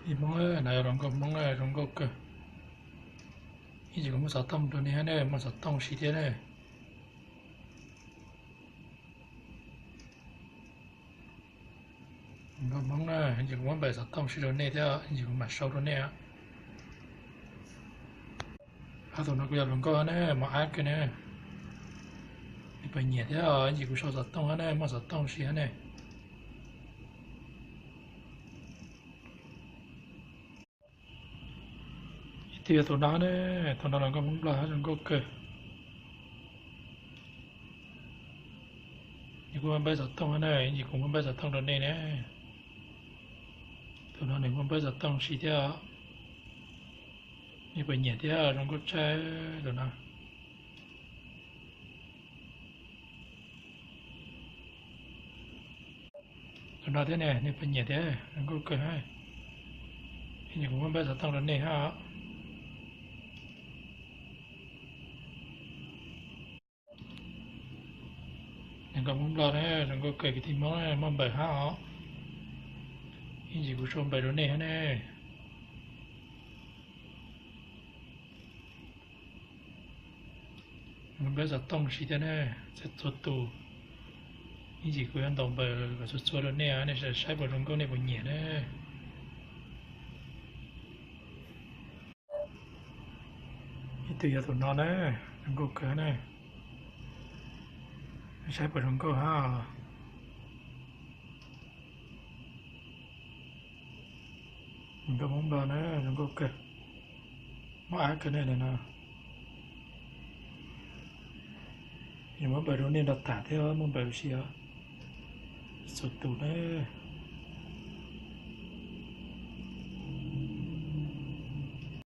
Hmoob, no yog hluas nkauj Hmoob na, zoo nkauj kawg. Ib ntsis kuv muab xov tooj rau nej hab ne, muaj xov tooj siv thiab ne. Hluas nkauj Hmoob na, ib ntsis kuv muab npawb xov tooj siv rau nej thiab, ib ntsis kuv mam sau rau nej. Ob tug no kuj yog hluas nkauj ne, mos ab kawg ne. Nej puas nyiam thiab, ib ntsis kuv sau xov tooj hab ne, muaj xov tooj siv hab ne. Ib tug yog tus no ne, tus no hluas nkauj Hmoob Nplog hab zoo nkauj kawg. Nws kuj muaj npawb xov tooj hab ne, ib ntsis kuv muab npawb xov tooj rau nej ne. Tus no nws muaj npawb xov tooj siv thiab. Nej puas nyiam thiab, zoo nkauj tshaj tus no. Tus no thiab ne, nej puas nyiam thiab, zoo nkauj kawg hab. Ib ntsis kuv muab npawb xov tooj rau nej hab. Hluas nkauj Hmoob Nplog na, zoo nkauj kawg kwv tij Hmoob na, muaj npawb hab os. Ib ntsis kuv sau npawb rau nej hab ne. Muaj npawb xov tooj siv thiab ne, txhua txhua tus. Ib ntsis kuv yuav ntaus npawb kom txhua txhua rau nej, nej saib puas zoo nkauj, nej puas nyiam na. Ib tug yog tus no na, zoo nkauj kawg na. Saib puas zoo nkauj hab. Hluas nkauj Hmoob Nplog na, zoo nkauj kawg. Muaj ab kawg ne no. Yuav muab npawb rau nej nrog tham thiab, muaj npawb siv os. Txhua tus na.